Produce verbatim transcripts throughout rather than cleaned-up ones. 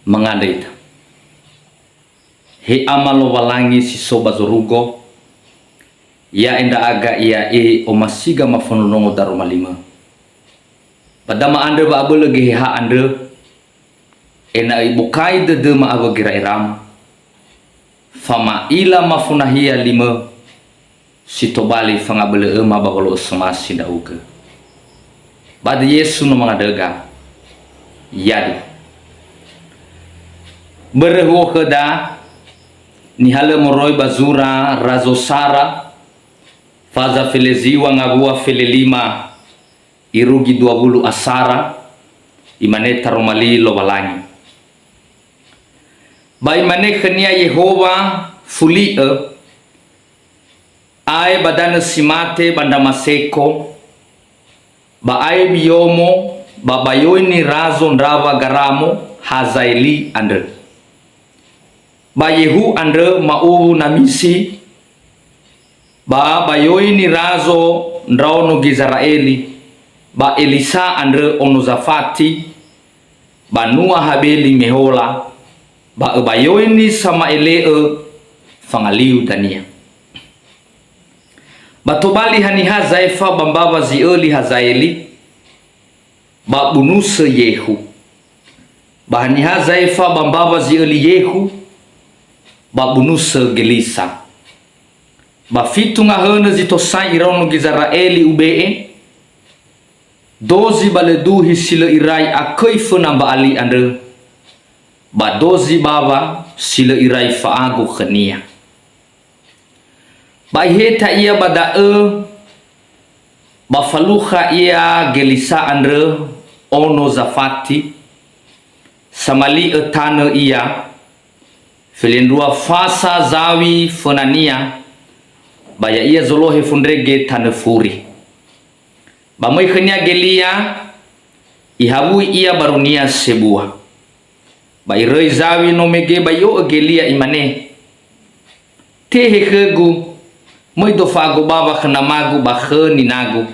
Mangandrö ita. He Ama Lowalangi si so ba zorugo, ya'e ndra'aga ia'e omasiga mafondrondrongo daroma limö. Ba da ma'andrö wa'abölö Geheha andrö, ena'ö ibokai dödöma awö gera'erama, fama'ila mafonahia limö, si tobali fangabölö'öma ba wolo'ö somasi ndra'ugö. Ba döi Yesu no mangandröga. Yadu. Börö huo khöda, nihalö moroi ba zura Razo Sara, faza feleziwa ngawua felelima, irugi dua wulu asara, imane taroma li Lowalangi. Ba imane khönia Yehowa, fuli'ö, ae ba danö si mate ba Ndramaseko, ba ae miyomo, ba bayoi nirazo ndrawa Garamo, Hazaeli andrö. Ba Yehu andrö ma'uwu Namisi, ba bayoi nirazo ndraono Gizera'eli, ba Elisa andrö ono Zafati, banua Habeli Mehola, ba öbayoi ni sama'ele'ö fangaliu dania. Ba tobali haniha zaefa ba mbawa zi öli Hazaeli, ba bunusö Yehu. Ba haniha zaefa ba mbawa zi öli Yehu, ba bunusö Gelisa. Ba fitu ngahönö zi tosai iraono Gizera'eli ube'e, dozi ba lö duhi si lö irai aköi föna Mba'ali andrö, ba dozi bawa si lö irai fa'agu khönia. Ba iheta ia ba da'ö, ba falukha ia Gelisa andrö, ono Zafati, samali'ö tanö ia, felendrua fasa zawi fönania, ba ya'ia zolohe fondrege tanö furi. Ba möi khönia Gelia, ihawui ia barunia sebua. Ba iröi zawi no mege ba i'o'ö Gelia, imane, "Tehe khögu, möi do fa'agu bawa khö namagu ba khö ninagu,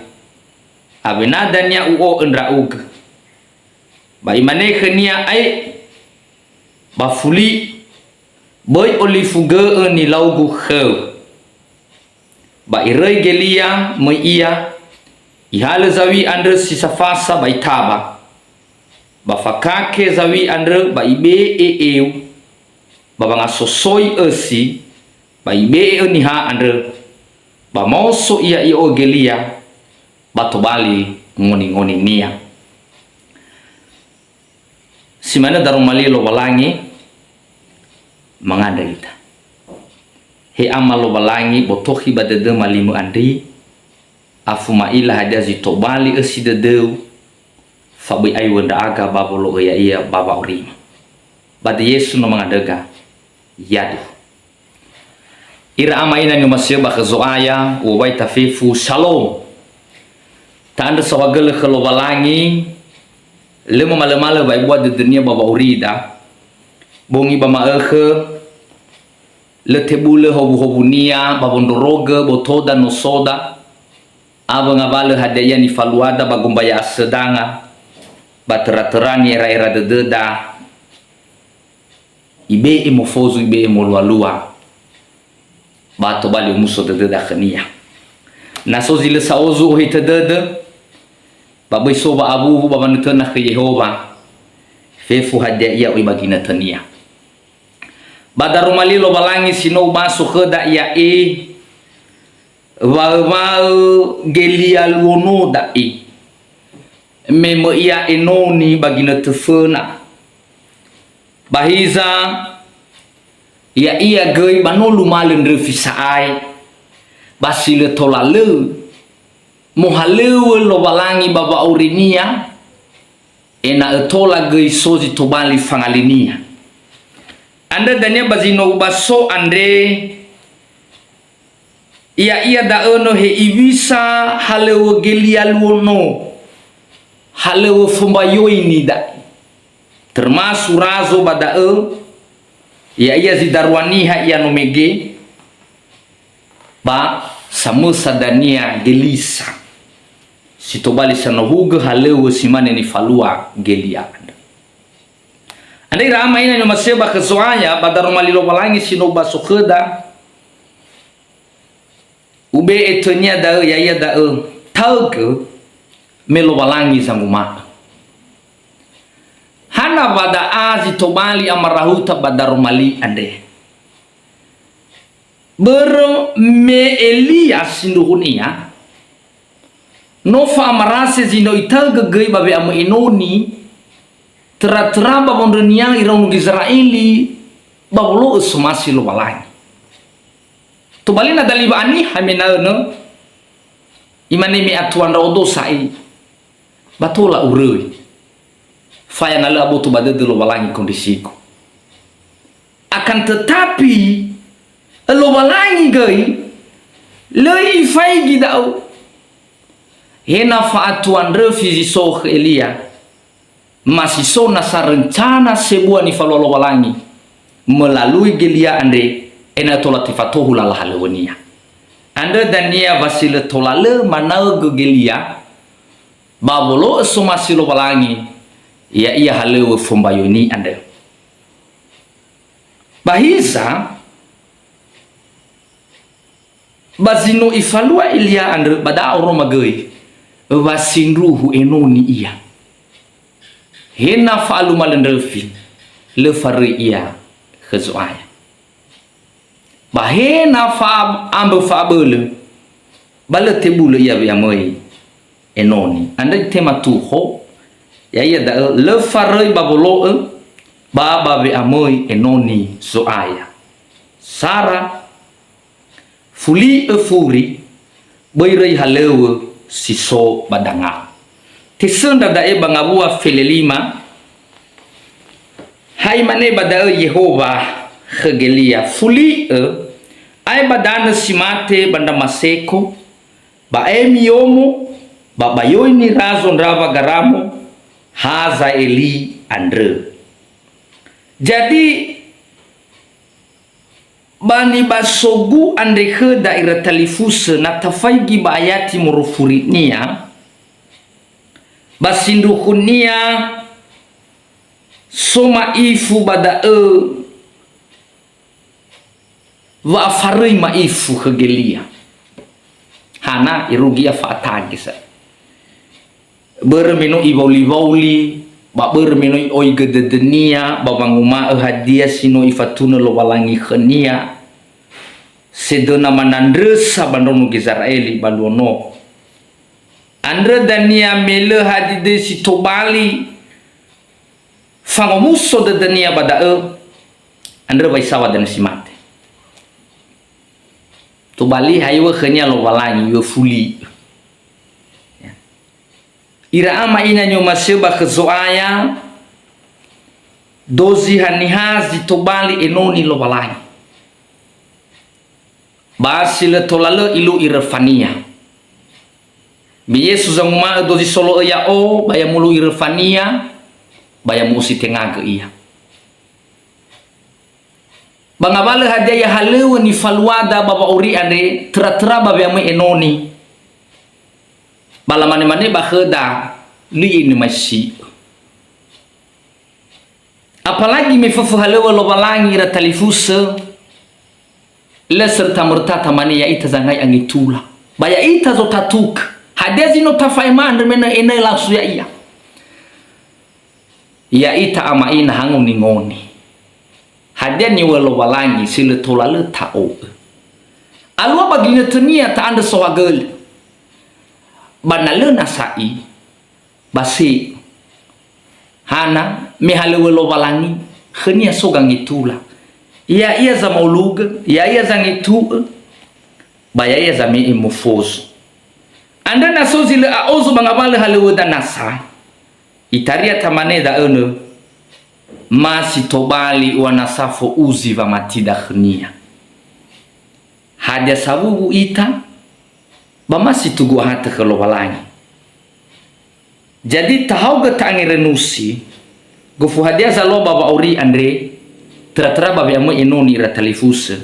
awena dania u'o'ö ndra'ugö." Ba imane khönia, "Ae, ba fuli, böi olifugö'ö nilaugu khöu." Ba iröi Gelia, möi ia, ihalö zawi andrö si safasa ba itaba. Ba fakake zawi andrö ba ibe'e eu, ba wangasosoi ösi, ba ibe'e öniha andrö, ba maoso ia i'o'ö Gelia, ba tobali ngoni-ngoninia. Si manö daroma li Lowalangi, mangandrö ita. He Ama Lowalangi, botokhi ba dödöma limö andri, afu ma'ila hadia zi tobali ösi dödöu, fa böi aiwö ndra'aga ba wolo'ö ya'ia ba wa'aurima. Ba döi Yesu no mangandröga, yadu. Ira ama ina ni'omasi'ö ba khö Zo'aya, u'owai tafefu, Shalom. Ta'andrö saohagölö khö Lowalangi, lö mamalömalö wa'ebua dödönia ba wa'aurida. Bongi ba ma'ökhö, lö tebulö howuhowunia ba wondrorogö botoda nosoda, awö ngawalö hadia ia nifaluada ba gombaya asödanga, ba töra-töra ni'era'era dödöda, ibe'e mofozu, ibe'e molualua, ba tobali omuso dödöda khönia. Na so zi lö sa'ozu ohitö dödö, ba böi so wa'awuwu ba wanötöna khö Yehowa, fefu hadia ia oi ba ginötönia. Ba daroma li Lowalangi si no ubaso khöda ia'e, waö-waö Gelia luo no da'e, me möi ia enoni ba ginötö föna. Ba hiza, ya'ia göi ba no lumalö ndröfi sa'ae, ba si lö tola lö, mohalöŵö Lowalangi ba wa'aurinia, ena'ö tola göi so zi tobali fangalinia. Andrö dania ba zi no ubaso andre, ya'ia da'ö no he iwisa halöŵö Gelia luo no, halöŵö fombayoini da'e. Termasuk razo ba da'ö, ya'ia zi darua niha ia no mege, ba samösa dania Gelisa, si tobali sanohugö halöŵö si mane nifalua Gelia andrö. Ira ama ina ni'omasi'ö ba khö Zo'aya, ba daroma li Lowalangi si no ubaso khöda, ube'e tönia da'ö, ya'ia da'ö, taögö, me Lowalangi zanguma'ö. Hana wa da'a zi tobali amarahuta ba daroma li andre? Börö me Elia sindruhunia, no fa'amarase zi no itaögö göi ba we'amöi enoni, töra-töra ba wondrönia iraono Gizera'eli, ba wolo'ö somasi Lowalangi. Tobali na daliwa aniha me naönö, imane me atua ndra'odo sa'i, ba tola uröi. Faya na lö aboto ba dödö Lowalangi kondisigu. Akan tetapi, Lowalangi göi, lö ifaigi da'ö. He na fa'atua ndröfi zi so khö Elia, ma si so nasa rencana sebua nifalua Lowalangi, melalui Gelia andre, ena'ö tola tefatohu lala halöŵönia. Andrö dania wa si lö tola lö manaögö Gelia, ba wolo'ö somasi Lowalangi, ya'ia halöŵö fombayoini andrö. Ba hiza, ba zi no ifalua Elia andrö ba da'a oroma göi, wa sindruhu enoni ia. He na fa'aluma lö ndröfi, lö faröi ia khö Zo'aya. Ba he na fa'ambö fa'abölö, ba lö tebulö ia we'amöi enoni. Andrö itema tuho, ya'ia da'ö lö faröi ba wolo'ö, ba ba we'amöi enoni Zo'aya. Sara, fuli'ö furi, böi röi halöŵö si so ba danga. Tesöndra da'e ba ngawua fele lima, ha imane ba da'ö Yehowa khö Gelia, fuli'ö, ae ba danö si mate ba Ndramaseko, ba ae miyomo, ba bayoi nirazo ndrawa Garamo, Hazaeli andrö. Jadi, ba nibasogu andre khöda ira talifusö na tafaigi ba ayati moroi furinia, ba sindruhunia so ma'ifu ba da'ö wa'afaröi ma'ifu khö Gelia. Hana irugi ia fa'atage sa. Börö me no iwauli-wauli, ba börö me no i'oigö dödönia, ba wanguma'ö hadia si no ifatunö Lowalangi khönia, sedöna manandrösa ba ndraono Gizera'eli ba luo no. Andrö dania me lö hadia döi si tobali fangomuso dödönia ba da'ö, andrö wa isaŵa danö si mate. Tobali ha iŵa'ö khönia Lowalangi, iŵa'ö fuli'ö. Ya. Ira ama ina ni'omasi'ö ba khö Zo'aya, dozi haniha zi tobali enoni Lowalangi. Ba si lö tola lö ilu'i röfania. Me Yesu zanguma'ö, dozi solo'ö ya'o, ba ya mulu'i röfania, ba ya mu'osi tengagö ia. Ba ngawalö hadia ia halöŵö nifaluada ba wa'auri andre, töra-töra ba we'amöi enoni. Ba lamane-mane ba khöda, lö i'anema'ö si'ö. Apalagi me föfö halöŵö Lowalangi ira talifusö, lö serta-merta tamane ya'ita zangai angetula. Ba ya'ita zotatukö. Hadia zi no tafa'ema andrö me no ena'ö langsung ya'ia. Ya'ita ama ina hango ningoni. Hadia niŵa'ö Lowalangi si lö tola lö ta'o'ö. Alua ba ginötönia ta'andrö saohagölö. Ba na lö nasa'i, ba se'ö. Hana, me halöŵö Lowalangi, khönia so gangetula. Ya'ia zamaulugö, ya'ia zangetu'ö, ba ya'ia zame'e mufozu. Andrö na so zi lö a'ozo ba ngawalö halöŵöda nasa, itaria tamane da'önö, ma si tobali ua nasa fo'uzi wamatida khönia. Hadia sawuwu ita, ba ma si tugu ahatö khö Lowalangi. Jadi, tahaogö ta'angerenusi, gofu hadia zalua ba wa'auri andre, töra-töra ba we'amöi enoni ira talifusö,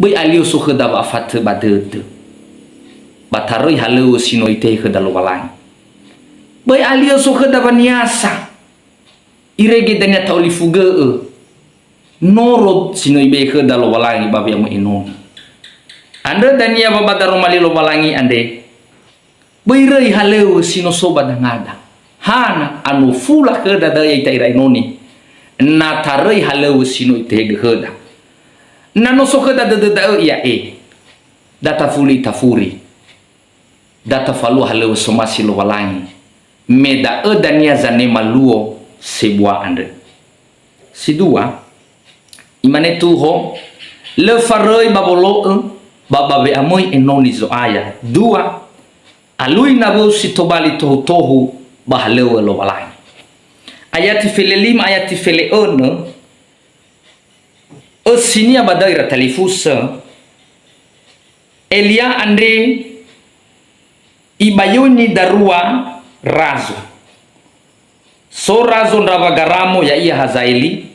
böi alio so khöda wa'afatö ba dödö, ba taröi halöŵö si no itehe khöda Lowalangi. Böi alio so khöda waniasa. Irege dania ta'olifugö'ö noro si no ibe'e khöda Lowalangi ba we'amöi enoni. Andrö dania wa ba daroma li Lowalangi andre, böi röi halöŵö si no so ba dangada. Hana, anofula khöda da'ö ya'ita ira enoni, na taröi halöŵö si no itehegö khöda. Na no so khöda dödö da'ö ia'e, da tafuli itafuri. Da tafalua halöŵö somasi Lowalangi, me da'ö dania zanema luo sebua andrö. Si dua, imane Tuho, lö faröi ba wolo'ö ba ba we'amöi enoni Zo'aya. Dua, alui nawöu si tobali tohutohu ba halöŵö Lowalangi. Ayati felelima, ayati fele'önö, ösinia ba da'ö ira talifusö, Elia andre ibayoni darua razo. So razo ndrawa Garamo, ya'ia Hazaeli,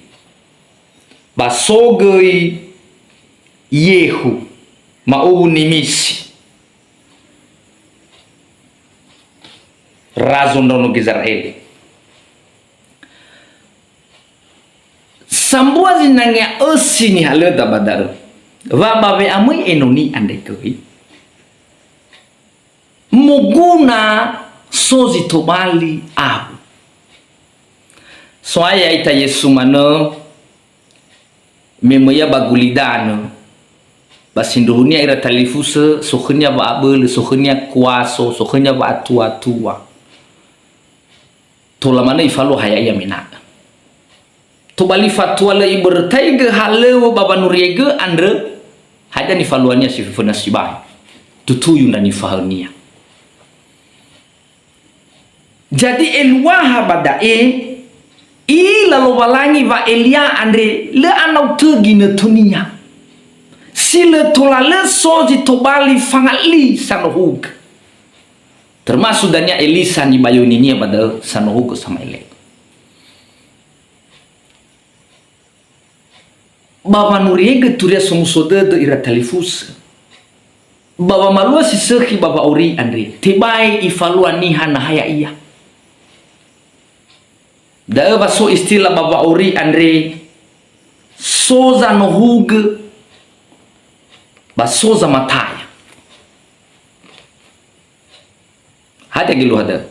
ba so göi Yehu, ma'uwu Nimisi. Razo ndraono Gizera'eli. Sambua zinangea ösi nihalöda ba da'ö, wa ba we'amöi enoni andre göi, moguna so zi tobali awö. So'aya ya'ita Yesu manö, me möiya ba gulidanö, ba sindruhunia ira talifusö, so khönia wa'abölö, so khönia kuaso, so khönia wa'atuatua. Tola manö ifalua ha ya'ia mena'ö. Tobali fatua lö ibörötaigö halöŵö ba wanuriaigö andrö, hadia nifaluania si föföna sibai. Tutuyu ndra nifahaönia. Jadi eluaha ba da'e, i'ila Lowalangi wa Elia andre lö anau tö ginötönia. Si lö tola lö so zi tobali fangali sanohugö. Termasuk dania Elisa nibayoninia ba da'ö sanohugö sama'ele'ö. Ba wanuriaigö turia somuso dödö ira talifusö. Ba wamalua si sökhi ba wa'auri andre, tebai ifalua niha na ha ya'ia. Da'ö wa so istila ba wa'auri andre, so zanohugö, ba so zamataya. Hadia geluha da'ö?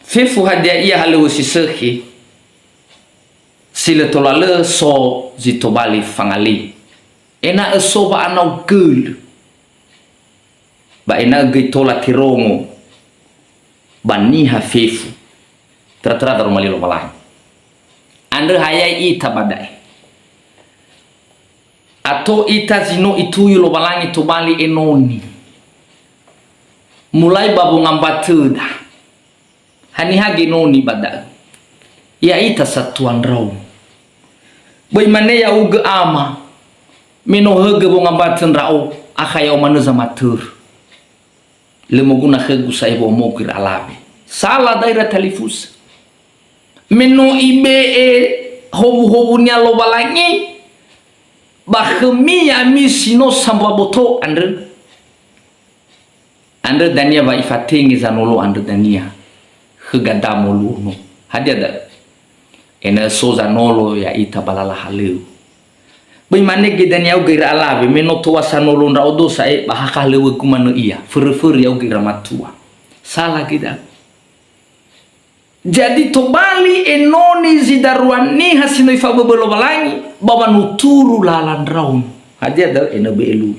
Fefu hadia ia halöŵö si sökhi, si lö tola lö so zi tobali fangali, ena'ö so wa'anau gölö, ba ena'ö göi tola terongo ba niha fefu, tera-tera daroma li Lowalangi. Andrö ha ya'ita ba da'e. Ato ita zi no ituyu Lowalangi tobali enoni. Mulai ba wongambatöda. Haniha genoni ba da'ö? Ya'ita satua ndraono. Böi mane ya'ugö ama, me no högö wongambatö ndra'o, akha ya'o manö zamatörö. Lö moguna khögu sa'ae wo'omogu ira alawe. Sala da'ö ira talifusö. Me no ibe'e howuhowunia Lowalangi ba khömi ya'ami si no sambua boto andrö. Andrö dania wa ifatenge zanolo andrö dania khö Gadamo luo no. Hadia da'ö? Ena'ö so zanolo ya'ita ba lala halöŵö. Böi mane göi dania ya'ugö ira alawe, me no toa sanolo ndra'odo sa'ae ba hakha halöŵögu manö ia, förö-förö ya'ugö ira matua. Sala göi da'ö. Jadi tobali enoni zi darua niha si no ifaböbö Lowalangi, ba wanuturu lala ndraono. Hadia da'ö? Ena'ö be'e luo.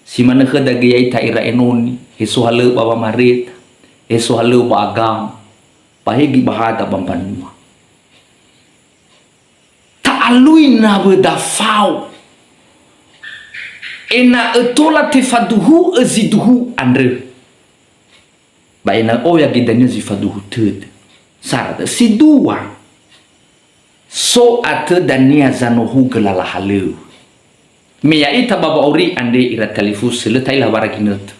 Si manö khöda göi ya'ita ira enoni, he so halöŵö ba wamareta, he so halöŵö ba agama, ba he göi ba hada ba mbanua. Ta'alui nawöda fao, ena'ö tola tefaduhu'ö zi duhu andrö. Ba ena'ö oya göi dania zi faduhu tödö. Sara da'ö. Si dua, so atö dania zanohugö lala halöŵö. Me ya'ita ba wa'auri andre ira talifusö, lö ta'ila hawara ginötö.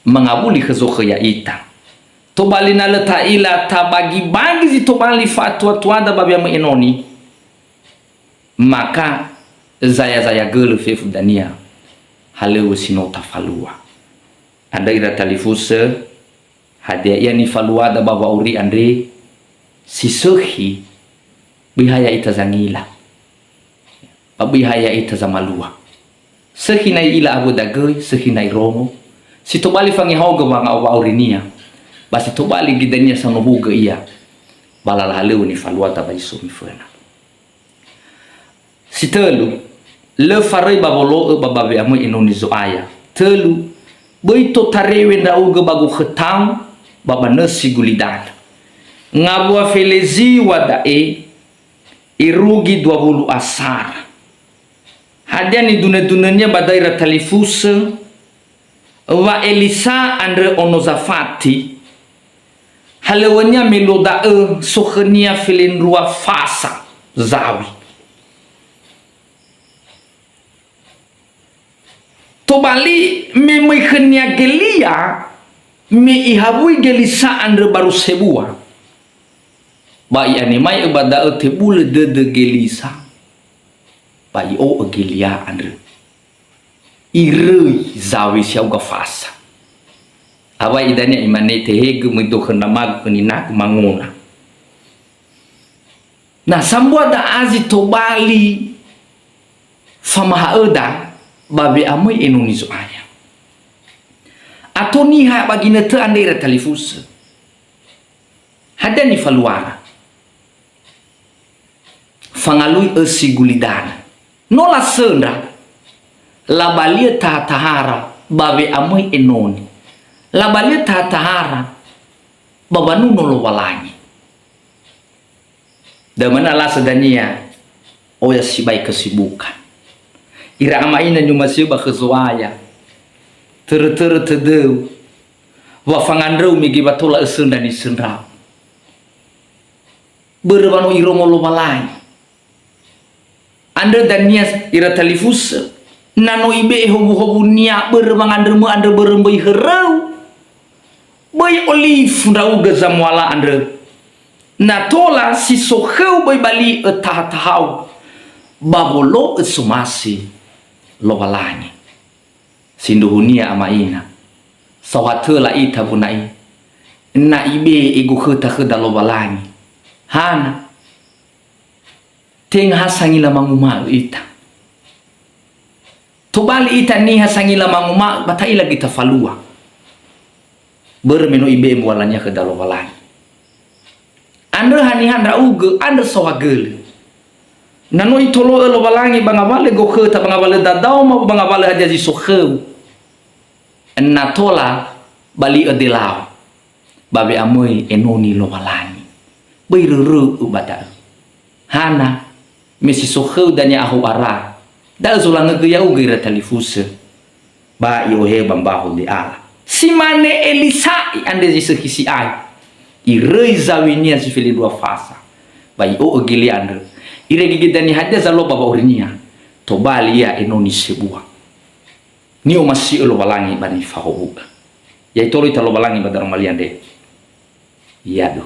Mangawuli khö zokhö ya'ita. Tobali na lö ta'ila tabagi-bagi zi tobali fa'atuatuada ba we'amöi enoni, maka zaya-zaya gölö fefu dania halöŵö si no tafalua. Andrö ira talifusö, hadia ia nifaluada ba wa'auri andre, Si sökhi, böi ha ya'ita zangila, ba böi ha ya'ita zamalua. Sökhi na i'ila awöda göi, sökhi na irongo. Si tobali fangehaogö wanga-, wa'aurinia, ba si tobali göi dania sanohugö ia, ba lala halöŵö nifaluata ba zi so miföna. Si tölu, lö faröi ba wolo'ö ba ba we'amöi enoni Zo'aya. Tölu, böi totarewe ndra'ugö ba gokhötau ba ba nösi gulidanö. Ngawua feleziŵa da'e irugi dua wulu asara. Hadia nidunö-dunönia ba da'ö ira talifusö? Wa Elisa andrö ono Zafati, halöŵönia me luo da'ö so khönia felendrua fasa zaw̃i. Tobali me möi khönia gelia, me ihawui Gelisa andrö baru sebua, ba i'anema'ö ba da'ö tebulö dödö Gelisa, ba i'o'ö gelia andrö. Iröi zaw̃i si ya'uga fasa. Awai idania imane, "Tehegö möi do khö ndramagu, khö ninagu mangona." Na sambua da'a zi tobali famaha'öda ba we'amöi enoni Zo'aya. Ato niha ba ginötö andre ira talifusö. Hadia nifaluara? Fangalui ösi gulidanö. No lasöndra, labali'ö taha-tahara ba we'amöi enoni. Labali'ö taha-tahara ba wanuno Lowalangi. Da'ö manö alasö dania oya sibai kesibukan. Ira ama ina ni'omasi'ö ba khö Zo'aya. Törö-törö tödöu, wa fangandröu mege wa tola ösöndra nisöndrau. Börö wa no irongo Lowalangi. Andrö dania ira talifusö, na no ibe'e howuhowunia börö wangandrömö andrö börö mböi höröu, böi olifu ndra'ugö zamuala andrö. Na tola si so khöu böi bali'ö taha-tahau ba wolo'ö somasi Lowalangi. Sindruhunia ama ina, saohatö la'ita wona'i, na ibe'e gokhöta khöda Lowalangi. Hana? Tenga ha sangila manguma'ö ita. Tobali ita niha sangila manguma'ö, ba ta'ila göi tafalua. Börö me no ibe'e mbualania khöda Lowalangi. Andrö haniha ndra'ugö, andrö saohagölö. Na no itolo'ö Lowalangi ba ngawalö gokhöta, ba ngawalö dadaoma, ba ngawalö hadia zi so khöu, na tola bali'ö delao ba we'amöi enoni Lowalangi. Böi rörö'ö ba da'ö. Hana? Me si so khöu dania ahou ara. Da'ö zolangögö ya'ugö ira talifusö. Ba i'ohe ba mbaho de'ala. Si mane Elisa'i andre zi sökhi si'ai. Iröi zaw̃inia zi felendrua fasa. Ba i'o'ö gelia andrö. Irege göi dania hadia zalua ba wa'aurinia. Tobali ia enoni sebua. Ni'omasi'ö Lowalangi ba nifahowu'ö. Ya'e tolo ita Lowalangi ba daroma li andre. Yadu.